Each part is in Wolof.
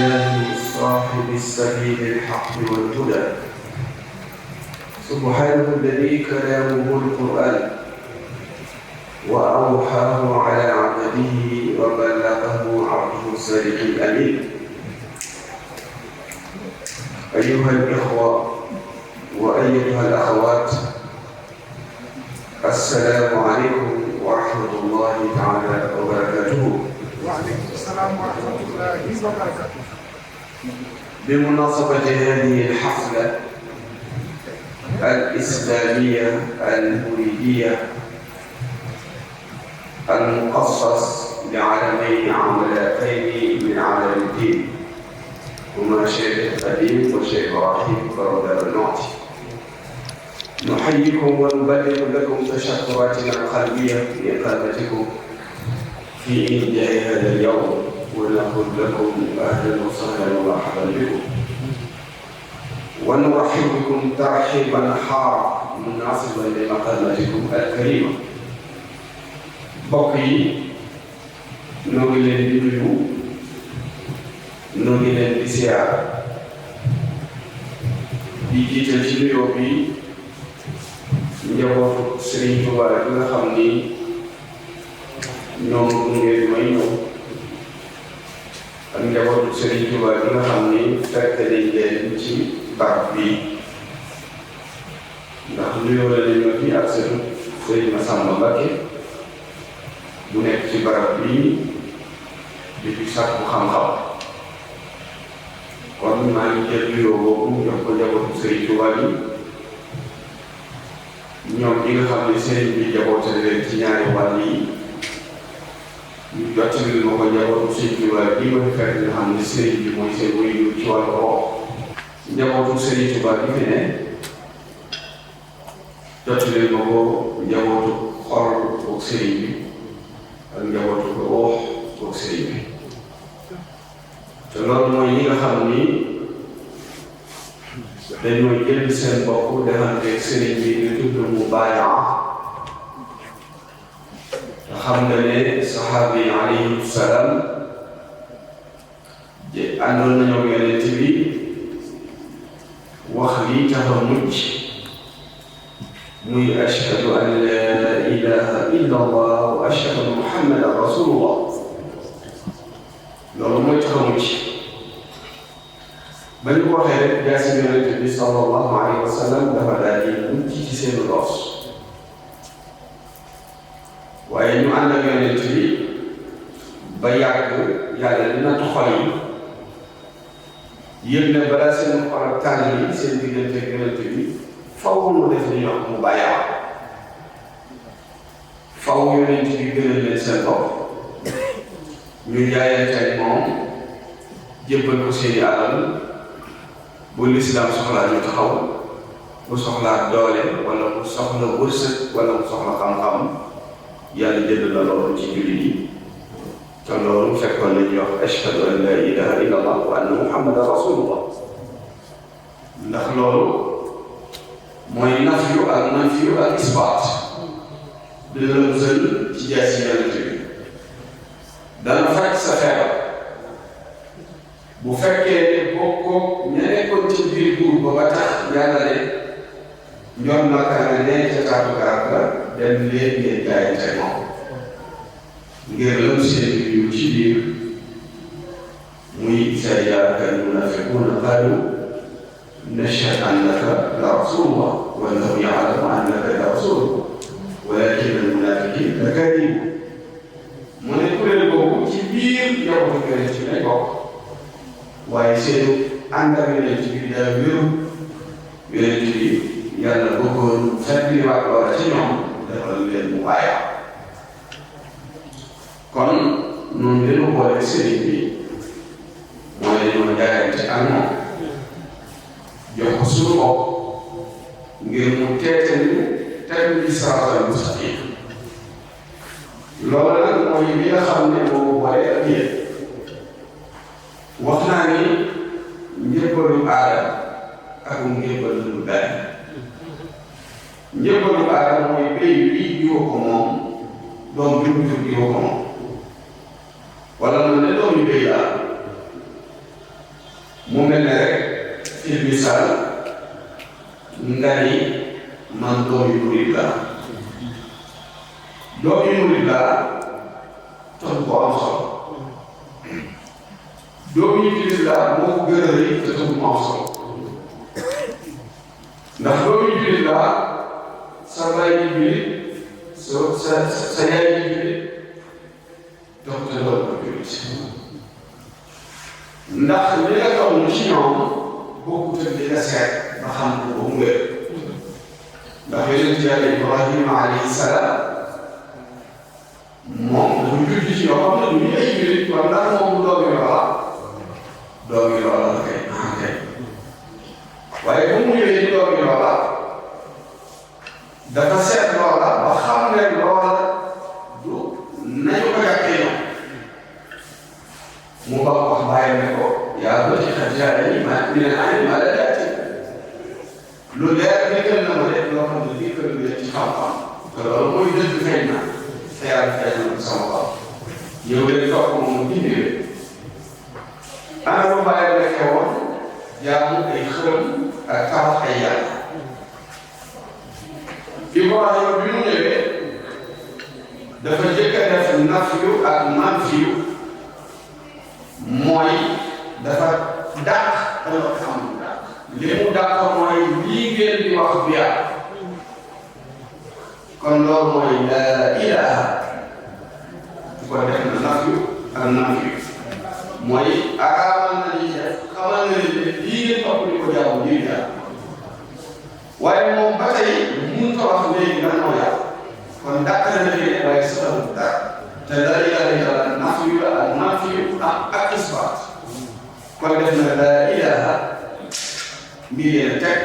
بالله صاحب السبيل الحق والهدى سبحانه الذي كلامه القرآن وأوحاه على عبده وبلغه عبده الصادق الأمين. أيها الإخوة وأيتها الأخوات، السلام عليكم ورحمة الله تعالى وبركاته. وعليكم السلام ورحمة الله وبركاته. بمناسبة هذه الحفلة الإسلامية المريدية المخصص لعالمين عملاقين من عالم الدين، هما شيخ القديم والشيخ إبراهيم فرد المعطي، نحييكم ونبلغ لكم تشكراتنا القلبية لإقامتكم في إنجاح هذا اليوم، ونقول لكم أهلا وسهلا ومرحبا بكم، ونرحب بكم ترحيبا حارا مناسبا لمقاماتكم الكريمة. mbokk yi ñoo ngi leen di nuyu, ñoo ngi leen di siyaar, di jiital ci nuyoo bi njabootu Serigne Touba bi nga xam ni ñoom ngeen may ñëw, ak njabootu Serigne Touba bi nga xam ni fekk nañ leen ci barab bi, ndax nuyoo la leen ma fi ak seen Serigne Massamba Mbacké bu nekk ci barab bii di fi sàkku xam-xam. kon maa ngi jël nuyoo boobu jox ko njabootu Serigne Touba yi, ñoom ñi nga xam ne Serigne bi jaboote leen ci ñaari wàll yi, ñu jottali ma ko njabootu Serigne Touba yi ma fi fekk nga xam ne Serigne bi mooy seen wuyu ci wàllu rox. njabootu Serigne Touba bi fi ne jottali ma ko njabootu xol ak Serigne bi ak njabootu ko wax ak Serigne bi. te loolu mooy ñi nga xam ni dañoo jël seen bopp defanteeg Serigne bi ñu tudd mu baayaa. te xam nga ne saxaaba yi alayhim salaam àndoon nañoo Yonent bi wax lii tax a mucc, muy ashhadu an laa ilaaha illa allah wa ashhadu anna muhammadan rasulullah. loolu mooy tax a mucc. ba ñu ko waxee rek jaasi Yonent bi sallallahu alayhi wa sallam dafa daal di mucc ci seen loos. waaye ñu ànd ak Yonent bi ba yàgg yàlla dina xol yi yëg ne balaa seen xol ak tànn yi seen diggante ak Yonent bi faw mu def li ñuy wax mu bàyyaa. faw Yonent bi gënal leen seen bopp, ñu jaayante ak moom jébbal ko seeni alal. bu lislaam soxlaa ñu taxaw, bu soxlaa doole wala bu soxla wërsëg wala bu soxla xam-xam, yàlla jënd la loolu ci jullit yi. te loolu fekkoon nañuy wax ashhadu an laa ilaaha illa allah wa anna muhammadan rasulullah. ndax loolu mooy nafyu ak isbaat di la musal ci jaasi Yonent bi. dana faj sa feebar bu fekkee ne bokkoo ña nekkoon ci biir buur ba ba tax yàlla ne ñoom naka nga ne ca taatu garab la dem leen ngeen jaayante moom ngir lam seen yu ci biir muy izaa jaa'aka al-munaafiquuna qaaluu nashhadu annaka la rasulullah wallahu ya'lamu annaka la rasuluhu walaakinna al-munaafiqiina lakaadibuun. mu ne kuréel boobu ci biir yow ko Yonent bi lay bokk, waaye seenu ànd ak Yonent bi daa wéru. Yonent bi yàlla bëggoon fàttaliwaat loola ci ñoom defal leen mu bàyyi. kon noonu leen boole Serigne bi mooy dañoo jaayante ak moom jox ko suñu bopp ngir mu teete ñu teg ci siraatal mustaqiim. loolu nag mooy li nga xam ne moo boole ak yéen. wax naa ni njëbbalu aadama ak njëbbalu benn. njëbbalu aadama mooy béy bii jiwoo ko moom, doom bi mu jur jiwoo ko moom, wala mu ne doomu béy la mu mel ne rek fil misaal nga ni man doomi murid laa doomi murid laa tax ko am solo doomi jullit laa moo ko gën a rëy te tax mu am solo ndax doomi jullit laa sa baay di jullit sa yaay di jullit dox te doon ko jullit ndax li nga doon ci ñoom bokkut ak li nga seet ba xam ko ba mu wér ndax yonent Yàlla Ibrahima alayhi salaam moom dafa judd ci yoo xam ne du ñu ay jullit kon ndax moom doomi loola la kay waaye bu mu ñëwee ci doomi loola dafa seet loola ba xam ne loola du nañu ko jàppee ñoom mu ba wax bàyyi ne ko yaa bëti xajaale yi ma ne ani ma la daati lu leer dikkal na ma def loo xam ne dikkal nga ci xam-xam te loolu mooy dëgg feeñ na te yàlla feeñ na sama xam yow leen topp moom dindi ana lu bàyyi nekkee woon jaamu ay xërëm ak tabax ay yàlla Ibrahima bi mu ñëwee dafa jëkk a def nafyu ak manfiyu mooy dafa dàq dana xam li mu dàq mooy lii ngeen di wax biya kon loolu mooy laa ilaha bu ko def na nafyu ak manfiyu mooy araamal na li def xamal na li def lii ngeen topp di ko jaamu lii daal waaye moom ba tey mun ko wax léegi lan moo yàq kon dàq na li waaye soxla dara te la ilaha illallah nafyu la ak manfiyu ak isbaat kon def na la ilaha mbir yéen teg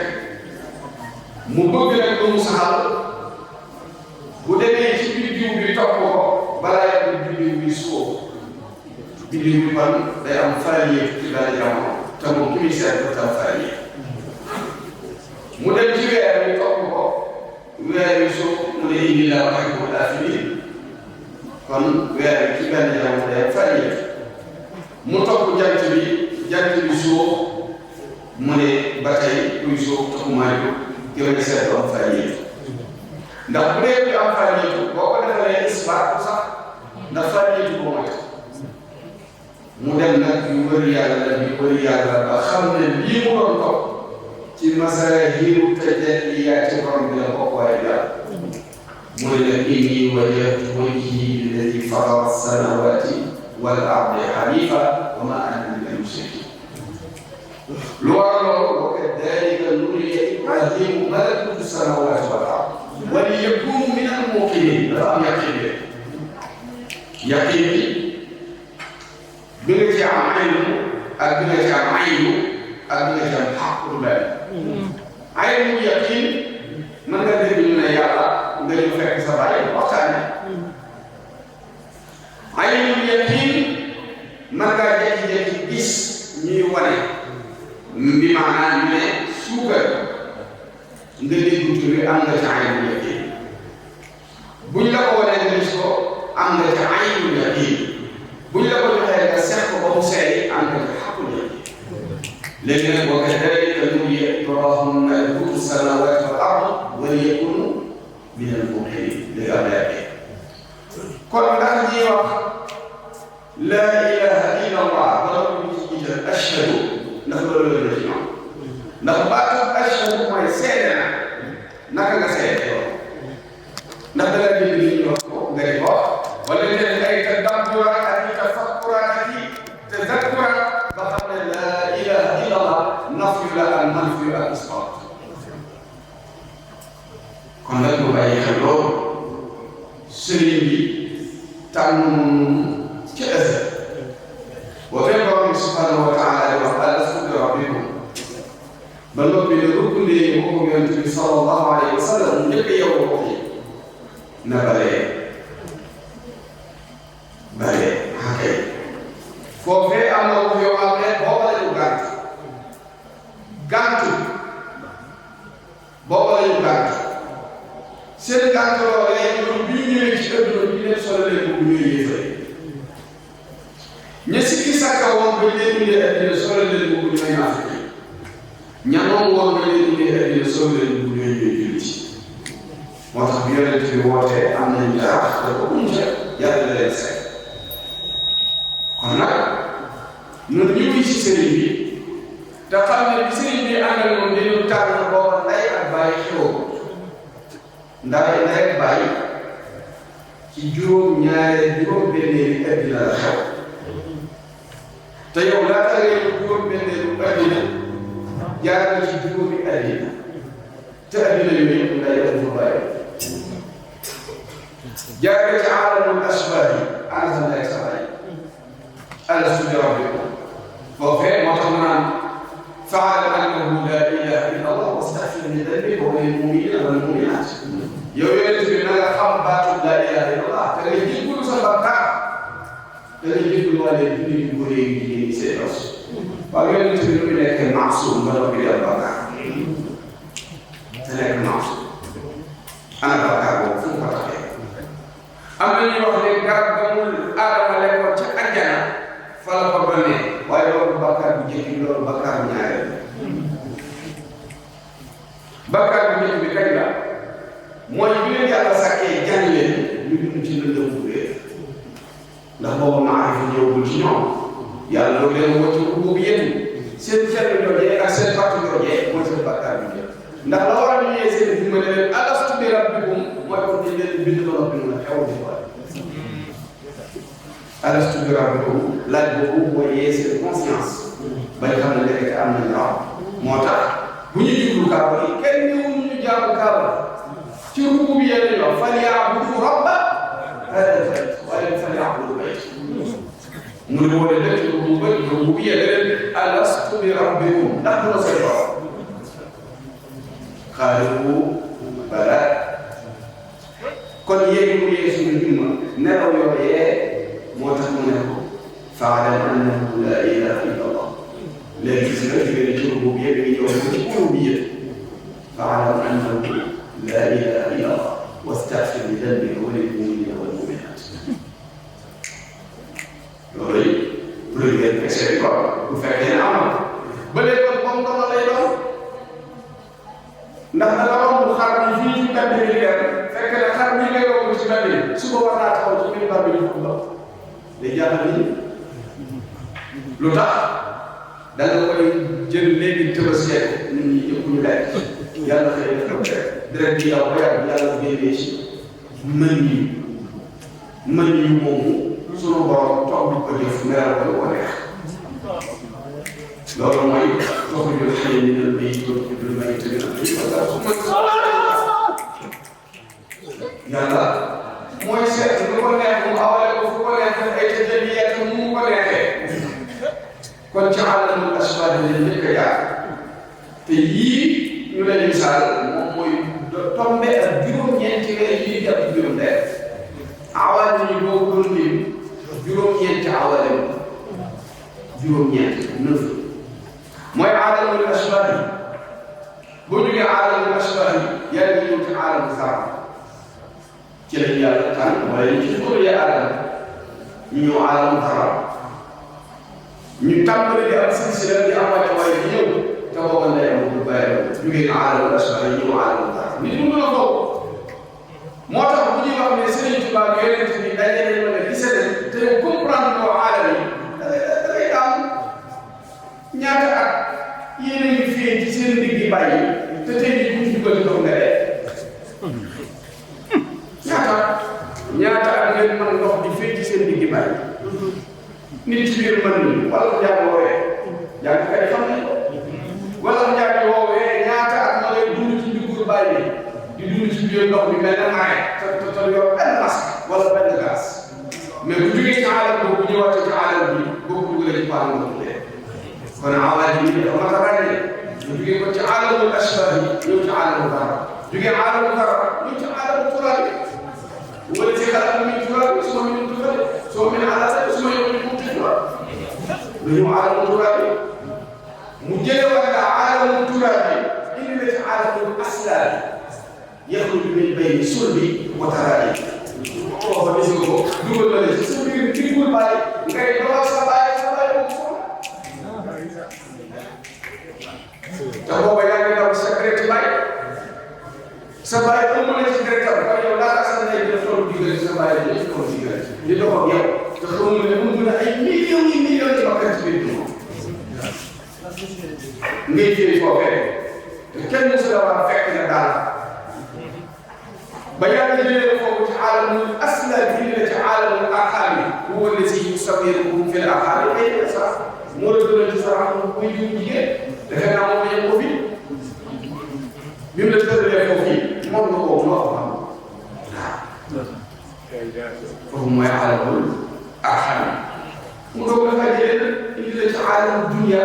mu bëgg nag lu mu saxal bu demee ci biddiw bi topp ko balaa yàgg biddiw bi suuf biddiw bi kon day am faralier ci benn jamono te moom ki muy seet ba tam faralier mu dem ci weer bi topp ko weer bi suuf mu ne indi la waxee ko daa fi kon weer bi ci benn jamono day am faralier mu topp jant bi suuf mu ne ba tey kuy suuf taxumaa jóg yow nga seet am faralier ndax bu dee bi am faralier boo ko defalee isbaat sax ndax faralier boo mooy mu dem nag yu bëri yàlla ba xam ne lii mu doon topp ci masaahiru tajalliyaati borom bi la bokk waaye yàlla mu ne nag inni wajjahtu wajhi lilladi fatara as-samawati wal ardi hanifa wa ma ana minal mushrikin lu waral loolu wa kadhalika nuriya Ibrahima malakuta as-samawati wal ardi wa liyakunu minal muqinin dafa am yaqin bi nga ci am aynu ak bi nga ci am aynu ak bi nga ci am xaqul benn aynu yaqin mën nga dégg ñu ne yàlla nga ñu fekk sa bàyyi waxtaane aynu yaqin mën ngaa jékki-jékki gis ñuy wane bi maanaam ñu ne suukar nga dégg tur bi am nga ci aynu yaqin buñ la ko wanee nga gis ko am nga ci aynu yaqin buñ la ko joxee nga seet ko ba mu seey am nga ci xaqul yaqin léegi nag wa kadhalika nuriya Ibrahima malakuta as-samawati wal ardi wa liyakunu min al-muqinin léegi am yaqin kon ndax ñuy wax laa ilaha illa allah wala ñu ci jiital ashhadu ndax loolu la ci ñoom ndax baatu ashhadu mooy seede na naka nga seede yow ndax da nga dégg li ñu wax ko nga di wax wala nga def ay tadabbura ak tafakkura ak tazakkura ba xam ne laa ilaha illa allah nafyu la ak manfiyu ak isbaat kon nag mu bàyyi xel loolu sëriñ bi tànn ci ëllëg boo fekk borom bi subhanahu wa taala di wax alastu bi rabbikum ba noppi ne rukkundee moo ko yonent bi sallallahu alayhi wa sallam mu njëkk yow wax yi na balee xakay foofee am na wax yoo xam ne booba la ñu gànt booba la ñu gànt seen gànt loolee ñoom bi ñu ñëwee ci ëdduna bi leen solo leen bu ñuy yéefare ña sikki sàkka woon bañ leen indee addina solo leen boobu ñooy naafeq ñamoom woon bañ leen indee addina solo leen boobu ñooy jullit moo tax bi yonent bi wootee am nañ dara da ko unte yàlla da leen seet kon nag ñun ñu ngi ci sëriñ bi te xam ne bi sëriñ bi ànd ak moom dañu tànn booba nday ak bàyyi xew nday ak bàyyi ci juróom-benneeli addina la xew te yow laata ngay juróom-benneelu addina jaar nga ci juróomi addina te addina yooyu yëpp nday ak fa bàyyi jaar nga ci aalamul asbaah yi ana sa ndey sa bàyyi alastu bi rabbikum foofee moo tax mu naan fa'lam annahu laa ilaaha illa Allah wastaghfir li dhanbika wa lil mu'minina wal mu'minaat yow yonent bi na nga xam baatu laa ilaaha illa Allah te nga jéggalu sa bakkaar te nga jéggalu wàllu jullit yu góor yi jigéen ñi seen os waaw yonent bi nu mu nekk maasum ba noppi di am bakkaar te nekk maasum ana bakkaar boobu fu mu ko taxee am na ñuy wax ne garab ga mu Aadama lekkoon ca àjjana fa la ko doonee waaye loolu bakkaar bu njëkk bi loolu bakkaar bu ñaareel bakkaar bu njëkk bi kañ la mooy bi leen yàlla sàkkee jàng leen ñu dund ci lëndëm bu réer ndax boobu maarifa ñëwul ci ñoom yàlla loolu leen woo ci boobu yéen seen fenn joojee ak seen parti joojee mooy seen bakkaar bu njëkk ndax la war a ñëwee seen bi ma ne leen alastu bi rabbikum mooy kon dañ leen bind ba noppi mun a xew di xool alastu bi rabbikum laaj boobu mooy yee seen conscience bañ xam ne léegi am nañ raw moo tax bu ñu jublu kaaba yi kenn ñëwul ñu jaamu kaaba ci rubu bi yéen ñoo falya'budu rabba haadal bayt waaye falya'budu bayt mu ne wala lépp ci rubu bi yéen alastu bi rabbikum ndax du la say borom xaaliku bala kon yéegi mu yee suñu jumma nelaw yooyee moo tax mu ne ko fa'lam annahu laa ilaaha illa Allah léegi gis nga jógee ci rububiyya bi ñëw ci uluhiyya fa'lam annahu laa ilaaha illa Allah wastaghfir li dhanbika wa lil mu'minina wal mu'minaat loolu it bu la ngeen fekkee ko bu fekkee ne am na ba léegi kon moom dama lay doon ndax da nga romb xar bi fii ci mbedd bi leer fekk ne xar bi ngay romb ci mbedd bi suba war naa taxaw ci biir mbedd bi ñu ko day jaaxal nit ñi lu tax da nga koy jël léegi tëbasee nit ñi ñëpp ñu lekk yàlla xëy na ko rek direct bi yow ba yàgg yàlla génnee ci mën yi moomu sunu borom toog di ko jëf meral ko lu ko neex loolu mooy foofu ñu xëy ni leen bay jóg ci biir may tëgg na yàlla mooy seet lu ko neex mu awale ko fu ko neex def ay tajaliyaat mu ko neexee kon ci alamul asbaah lañ njëkk a jaar te yii ñu leen misaal moom mooy tombe ak juróom-ñeenti weer yii jàpp juróom leer awaale yi boo ko doon lim juróom-ñeenti awaale juróom-ñeent 9 mooy alamul asbaah yi boo jógee alamul asbaah yi yaa ngi ñëw ci alamul zarr ci lañ yàlla tànn waaye ñu ci xóolee alam ñu ñëw alamul zarr ñu tàmbali di am silsila di amati waaye di ñëw te booba ndey am lu bàyyi jógee na alamul asbaah yi ñëw alamul zarr nit mu mën a bokk moo tax bu ñuy wax ne Sëriñ Tuubaa ak yonent bi daje nañ mën a gisee te ñu comprendre loo alam yi da ngay am ñaata at yéen a ngi fii ci seen digg bàyyi te tey jii bu ñu dugal ci ndox nga dee ñaata at ngeen mën ndox di fii ci seen digg bàyyi nit ci biir mën nañu wala njàng woowee njàng kay xam nañ ko wala njàng woowee ñaata at ma ngay dund ci diggu bàyyi di dund ci biir ndox bi mel ne maay te yor benn masque wala benn gaz mais bu jógee ci alam boobu ñëwaatee ci alam bi boobu dugalee ci paanu ndox de kon awaaj bi dafa mat a ràññee ñu jógee ko ci alamul asbaah yi ñëw ci alamul dara jógee alamul dara ñëw ci alamul turaab yi wala ci xalaat min turaab suma min turaab soo min alaata suma yow min mutti turaab lu ñëw alamul turaab yi mu jëlee wax la alamul turaab yi indi la ci alamul aslaab yi yaxruju min bayni sulbi wa taraa'i foofa gis nga ko dugal na la ci sa biir kirigul bàyyi ngay doxal sa bàyyi te booba yaa ngi daw sa direct bàyyi sa bàyyi ba mu ne ci directeur bi yow laata sa ndey dina toll diggante sa bàyyi dañuy toll diggante di dox ak yow te xamul ne mu mën a ay millions yi bakkan ci biir moom ngay jëli foofee te kenn musu la war a fekk na daal ba yàlla jëlee foofu ci aalamul asla bi la ci aalamul arxaam yi huwa allazi yusawwirukum fil arxaam ay sa moo la gën a ci sarax muy jiw jigéen defe naa moom la ñu ko fi bi mu la tëralee foofu fii moom la ko moo ko xam foofu mooy aalamul arxaam mu doog la fay jëlee indi la ci aalamul dunya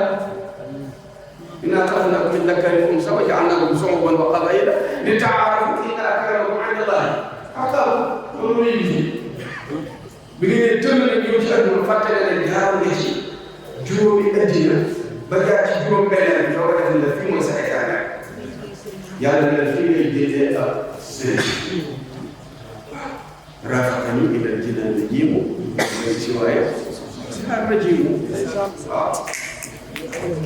inna xalaqnaakum min dakarin wa unsaa wa ja'alnaakum shu'uuban wa qabaa'ila li ta'aarafu inna akramakum 'inda Allaahi atqaakum loolu lay gis bi nga nee tënk nag yow ci àdduna fàtte ne jaar nga ci juróomi addina ba jaar ci juróom-benn bi doo ko def ne fii mooy sa état yàlla ne la fii ngay déggee ak sëriñ rafetlu ñu ila jinaan jiimu ci waaye si xaar na jiimu waaw.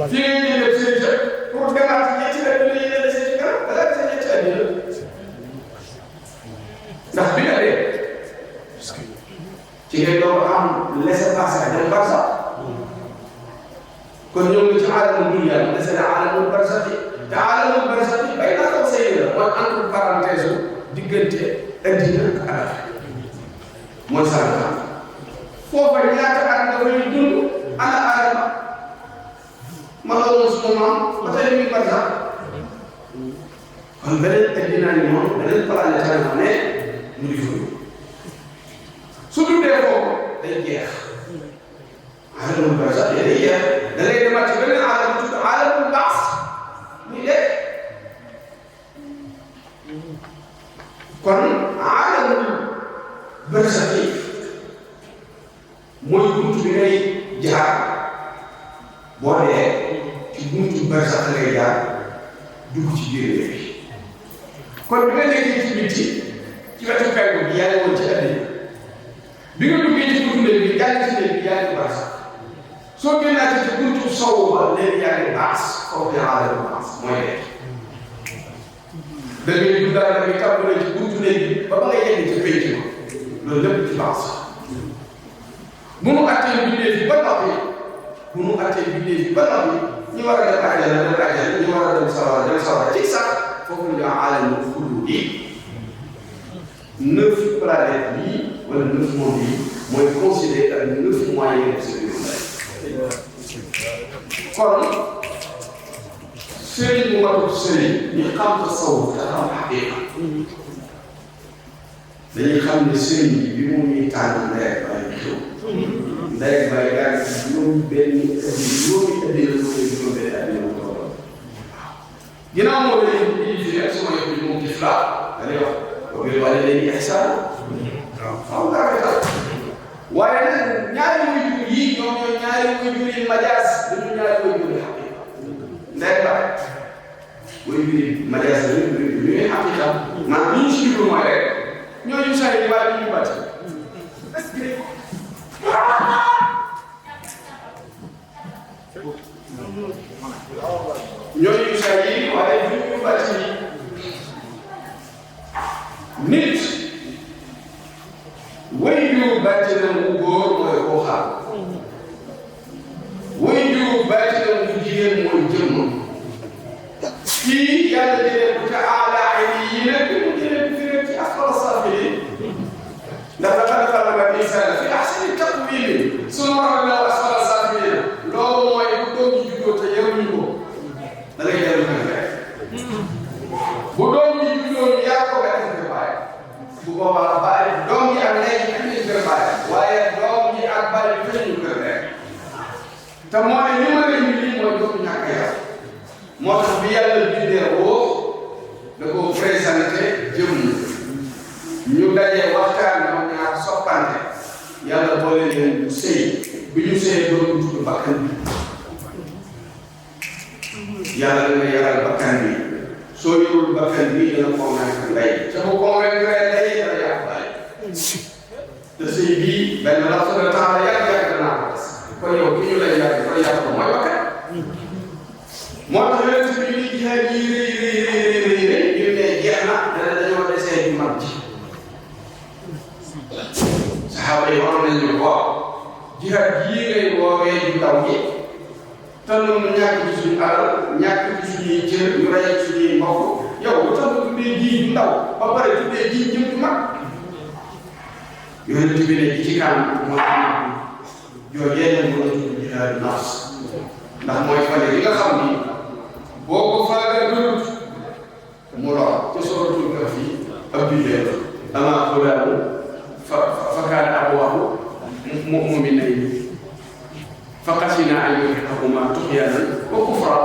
fii ngay jëlee sëriñ pour demaat ci ñetti at dina yéene sa ci kanam balaa sa ñetti at dina ndax bi nga dee ci ngay doon am laissez-passer dem barsax kon ñëw nga ci aalamul dunya mu dese ne aalamul barsaxi te aalamul barsaxi bay naa ko say la mooy entre parenthèse diggante addina ak àllaxira mooy sànq foofa ñaata at nga fay dund ana Adama ma la woon suma maam ba tey muy barsax kon beneen addina ni moom beneen planète la ne mu di fa su dundee foofu day jeex aalamul barsax day jeex da ngay demaat ci beneen aalam tudd aalamul baas muy dekk kon aalamul barsax yi mooy buntu bi ngay jaar boo dee ci buntu barsax ngay jaar dugg ci biir bi kon bi nga nekkee ci bitti ci wetu penku bi yaa ngi woon ci àddina bi nga duggee ci buntu néeg bi jàll ci néeg bi yaa ngi barsax soo génnaatee ci buntu sowu ba léegi yaa ngi baas foofu yaa aalamul baas mooy dekk da ngay dugg daal da ngay tàmbalee ci buntu néeg bi ba nga yegg ci pénc ma loolu lépp ci baas bu nu attee bindee fi ba noppi bu nu attee bindee fi ba noppi ñu war a dem àjjana dem àjjana ñu war a dem sawara ci sax foofu ñu aalamul xuluud yi 9 planètes yi wala 9 mondes yi mooy considéré ak 9 moyens de kon sëriñ bu matul sëriñ ñu xam tasawuf te xam xaqiiqa dañuy xam ne sëriñ bi mu ñuy tànn ndey ak baay xew ndey ak baay yaa ngi ci juróom benn juróomi addina lu koy juróom benn addina mu toll waaw ginnaaw moo lay indi rek su ma yëg bi moom gis laa da lay wax wa bil waalidayni ihsaan waaw nga rafetal waaye nag ñaari waajur yi ñoom ñooy ñaari waajur yi majaas dañu ñaari waajur yi xaqiiqa ndey baay waajur yi majaas dañu ñuy xaqiiqa maanaam li ñu si jublu mooy rek ñooñu saa yi waaye ñu bàcc est-ce que ñooñu saa yi waaye ñu bàcc nit waajur bàcc na mu góor mooy koo xam waajur bàcc na mu jigéen mooy jëmm kii yàlla jëlee ko ca aala ay yi nag mu jëlee ko fi ci asfala saafiliin ndax dafa defal la ba insaana fi ahsani taqwiim sunu war a asfala saafiliin loolu mooy bu doom ji juddoo te yaruñu ko da ngay dellu kër rek bu doom ji juddoo ñu yar ko nga def kër baay bu boobaa baay doom yi ak ndey ji indi kër baay waaye doom ji ak baay bi ñu kër rek te mooy li ma leen lii mooy doomu ñàkk yar moo tax bi yàlla bindee woo da koo présenté jëm ñu dajee waxtaan ñoom ñaar soppante yàlla boole leen bu sëy bi ñu sëyee doon tudd bakkan bi yàlla dana yaral bakkan bi soo yorul bakkan bi dana convaincre ndey te bu convaincre ndey dana yàq baay te sëy bii benn laps de temps la yàgg naa ko kon yow ki ñu lay yàgg ko yàq ko mooy bakkan jihaad yi rëy ñu ne jeex na dañoo desee ju mag ji saxaaba yi waroon nañu ko jihaad yii ngay woowee ju ndaw ji te ñun ñàkk ci suñu alal ñàkk ci suñuy cër ñu rey suñuy mbokk yow bu tax nga tuddee ji ju ndaw ba pare tuddee ji jëm ju mag yooyu ci biir ci kanam mooy yooyu yéen a mën a tudd jihaad nafs ndax mooy fane yi nga xam ni boo ko faagaagalul mu lor ci suratul Kahfi ab bindee amaa xulaamu fa kaana abawaahu mu'minayni fa xashinaa an yurhiqahumaa tughyaana wa kufran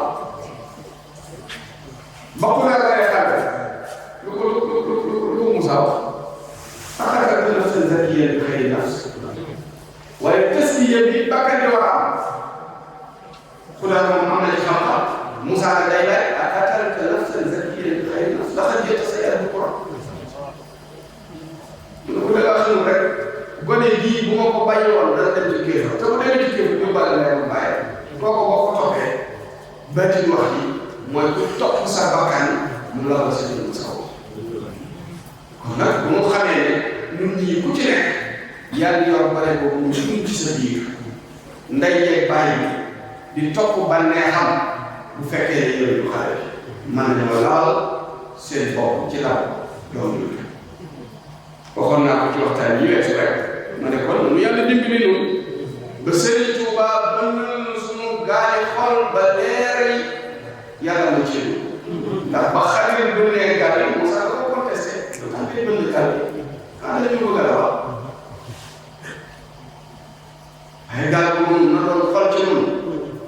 ba ku la rey xaaga lu Musaa wax axrajta nafsan zakiyyatan bi ghayri nafs waaye taskiya bi bakkan di war a am xulaa moom am na ci xam-xam Musaa day laaj aqatalta nafsan zakiyyatan bi ghayri nafs laqad ji'ta shay'an nukraa bu dee xamul rek gone gii bu ma ko bàyyi woon dana dem ci kéef te bu demee ci kéef ñu bàyyi la ma bàyyi kooku boo ko toppee bàtti wax yi mooy ku topp sa bakkan mu la ko sa jëm sa bopp kon nag bu mu xamee ne ñun ñii ku ci nekk yàlla yor bare boobu mu dugg ci sa biir ndey yeeg bàyyi di topp bànneexam bu fekkee ne yow yu xale man ñoo laal seen bopp ci laal yoon yu waxoon naa ko ci waxtaan yi weesu rek ma ne kon nu yàlla dimbali noonu ba Sëriñ Tuuba bënnal sunu gaali xol ba leeri yàlla na ci ndax ba xarit bu ne gaal yi Moussa ko contesté lu tax ngay bënn gaal yi xanaa la ñu bëgg a dawal waaye gaal boobu na doon xol ci ñun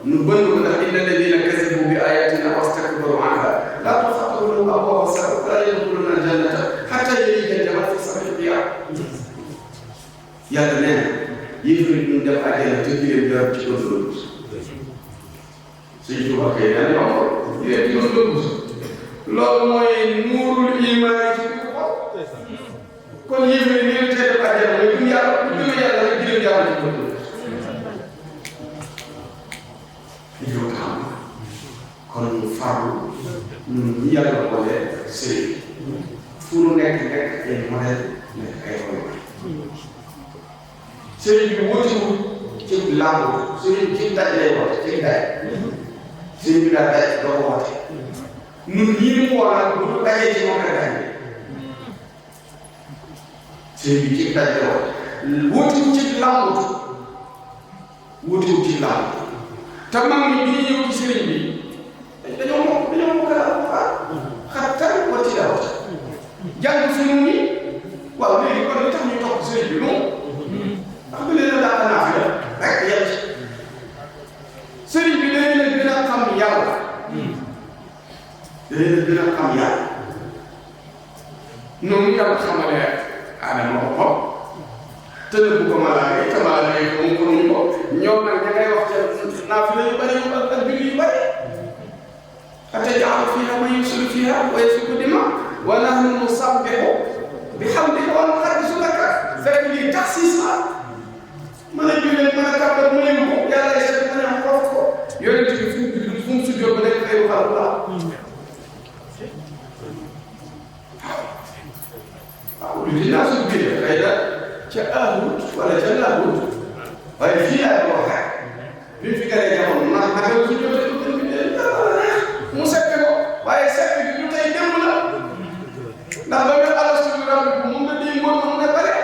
nu bënn ko ndax inna alladina kazabu bi ayatina wastakbaru anha laa tufattahu lahum abwaabu as-samaa'i wa laa yadxuluuna al-jannata hattaa yalija al-jamalu fi sammi al-xiyaam yàlla nee na yéen ñu dem àjjana te di leen jaar ci loolu suñu tubaab kay nee na ñoom di leen ci loolu mooy nuurul imaan ci biir xol kon yéen ñu leen tey def àjjana mooy gëm yàlla bu gëm yàlla rek di leen jaar ci loolu yow xam kon ñu farlu ñun ñi yàlla boole sëriñ fu nu nekk ay modèle nekk ay royuwaay sëriñ bi wóotiwul ci làmb sëriñ ci daj lay woote ci daj sëriñ bi daal daj doo woote ñun ñii mu war a bu ñu dajee ci moom rek daj sëriñ bi ci daj lay woote wóotiwul ci làmb wóotiwul ci làmb te mag ñi bi ñu ñëw ci sëriñ bi dañoo mokk a xattal wa tilaawat jàng suñu ni waaw léegi kon li tax ñu topp sëriñ bi moom ndax bi leen a dàq naa fi rek yem ci sëriñ bi dañ leen gën a xam yàlla dañ leen gën a xam yàlla noonu yàlla xamale Aadama boppam te ne bu ko malaaka yi te malaaka yi ko ñu ko ñoom nag ña ngay wax ca naa fi la yu bëri yu ak mbir yu bëri ataj'alu fiihaa man yufsidu fiihaa wa yasfiku dimaa wa nahnu nusabbihu bihamdika wa nuqaddisu laka fekk lii taxsiis la mën a jullee mën a kàbbar mën a yóbbu yàlla ay seet mën a xool ko yonent bi fu mu sujjóot ba nekk xëy na waaw lu dinaa suñu biir xëy na ca Ahud wala ca Lahud waaye fii laa ko waxee bi mu fi gënee jamono ndax naka la sujjóotee mu sekk ko waaye sekk bi lu tey démb la ndax ba mel alastu bi rabbikum mun na di ngoon mun na bare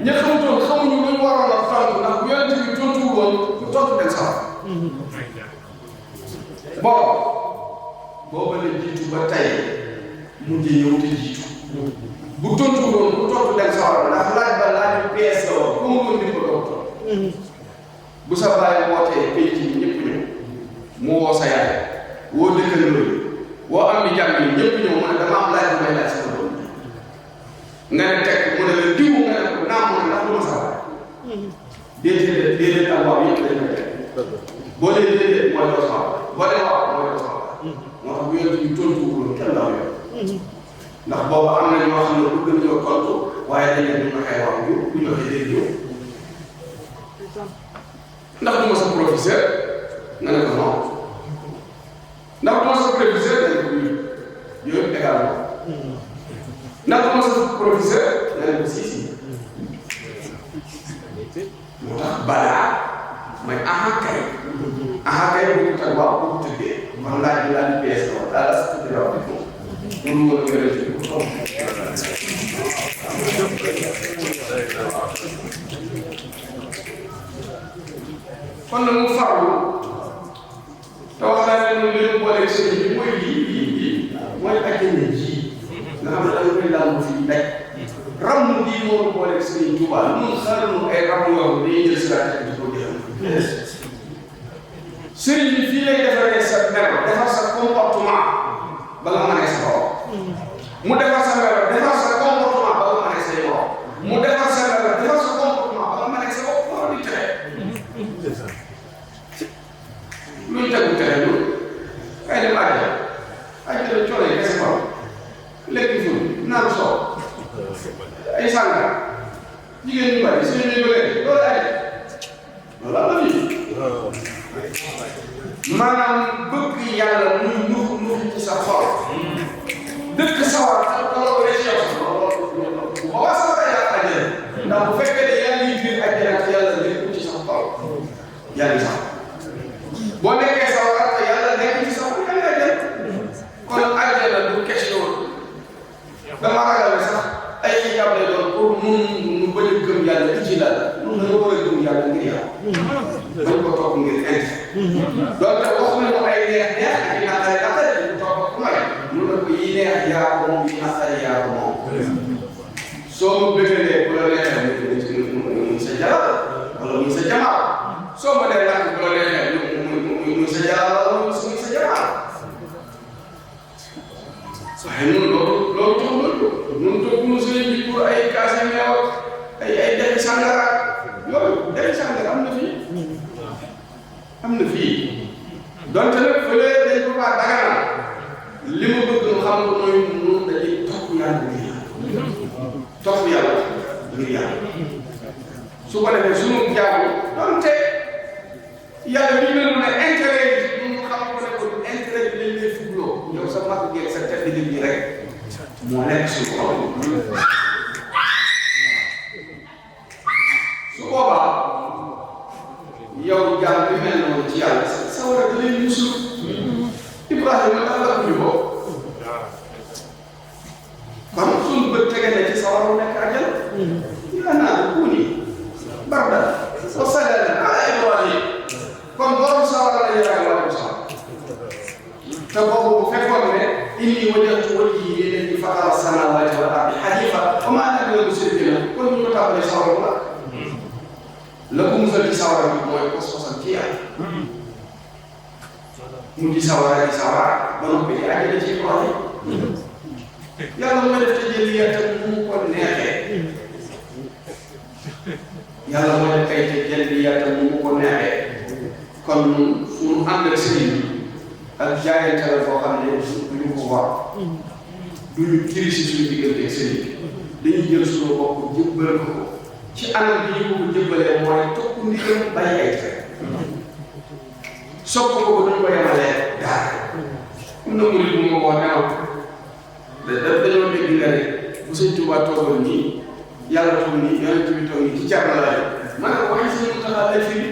ña xamutoon xamuñu lu ñu waroon a tontu ndax bu yonent bi tontu woon du tontu dem sax bon booba la jiitu ba tey mujj ñëw te jiitu bu tontu woon bu tontu dem sax ndax laaj ba laaju PS la woon comme ko ndim ko doon bu sa bàyyi wootee pénc yi ñëpp ñëw mu woo sa yaay woo dëkkandoo yi woo am ni jàmm yi ñëpp ñëw mu ne dama am laaj bu may laaj sama doom nga ne teg mu ne la diw nga ne ko naam mu ne ndax du ma sa waay déedéet ak waaw yëpp dañ koy teg boo dee déedéet mooy doo sa waay boo dee waaw mooy doo sa waay moo tax bu yonent bi tontu woon kenn daaw yoon ndax boobu am na ñoo xam ne bëgg nañoo tontu waaye dañ ne duñ waxee waaw yu duñ waxee dégg yow ndax du ma sa professeur nga ne ko non ndax du ma sa professeur dañ ko également naka ma sa professeur nga ne ko si moo tax balaa mooy ahakay bu ko tag waaw bu ko tëggee man laaj bi laaj bi bees la woon daal la sa tëddee wax bi moom mënu ma la gërëm ci ko kon nag mu farlu te wax naa leen li ñu boole sëriñ bi mooy lii mooy àjjana ji nga xam ne da nga koy laal fi daj ram bii moo ñu boole sëriñ Tuubaa ñun xaaral ay ram yoo xam ne dañuy jël siraat di ko jël sëriñ bi fii lay defaree sa melo defar sa comportement ba nga mën a sa bopp mu defar sa melo defar sa comportement ba nga mën a say bopp mu defar sa melo defar sa comportement ba nga mën a sa bopp moo di tere luñ tegu tere loolu kay dem àjjana coono yi kese borom lekk ful naan soow ay sàngara jigéen ñu bari suñu ñuy bëggee loolu ay loolu am na fii maanaam bëgg yàlla muy nux ci sa xol dëkk sawar loolu rek yow bu boobaa sawar ay àjjana ndax bu fekkee ne yàlla yi biir àjjana ak yàlla nekk ci sa xol yaa ngi sax boo nekkee sawar te yàlla nekk ci sa xol yaa ngi àjjana kon àjjana du question dama ragal ne sax ay xijaab lay doon pour mu bañ a gëm yàlla ci la mun na war a gëm yàlla ngir yàlla bañ ko topp ngir int donc wax nañu ay neex ak i naqare naqare ñu topp ku may mun na ko yi neex yaa ko moom yi naqare yaa ko moom soo ma bëggalee bu la neexee muy sa jalal wala muy sa jamaal soo ma dee lakk bu la neexee muy sa jalal wala muy sa jamaal waaye ñun loolu toog ñu sëriñ bi pour ay kaase meew ay defi sàngara yooyu defi sàngara am na fii donte nag fële dañ ko faa daganal li ma bëgg nga xam ko mooy ñun dañuy topp yàlla ngir yàlla su ko defee sunu jaamu donte yàlla bi mel ne intérêt bi ñu xam ko ne ko intérêt bi lañ lay fugloo yow sa mag geeg sa tedd nit ñi rek moo nekk suñu xol su boobaa yow jaam bi mel noonu ci yàlla sa war a da lay musul Ibrahima dafa la ko kon suñu bët tege na ci sa waru nekk àjjana yaa naa kuuni bardan wa salaaman ala Ibrahim kon borom sawara la yàlla wala sawara te boobu bu fekkoon ne inni wajjahtu wajhi lilladi fatara samawati wal ardi hanifa wa ma ana minal mushrikiin kon ñu ko tàmbalee sawara la ko musal ci sawara bi mooy kos-kosal ci yàlla mu di sawara ba noppi di àjjana ci Ibrahim yàlla mooy def tajalliyaatam mu ko neexee yàlla mooy def ay tajalliyaatam mu ko neexee kon suñu ànd ak sëriñ bi ak jaayante la boo xam ne duñu ko war duñu kiri si suñu diggante ak sëriñ bi dañuy jël suñu bopp jëbbal ko ci anam bi ñu ko jëbbalee mooy topp ndigal bàyyi ay tere sopp ko duñu ko yemalee daara am na murid bu ma ko neew dañoo dégg nga ne bu sëñ Tuubaa toogoon nii yàlla toog nii yonent bi toog nii ci jar na la ma ne ko waxee sëñ Muntaxa lay firi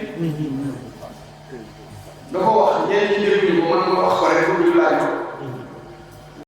da ko wax ñenn ñi dégg ñu ko man ma wax ko rek pour ñu laaj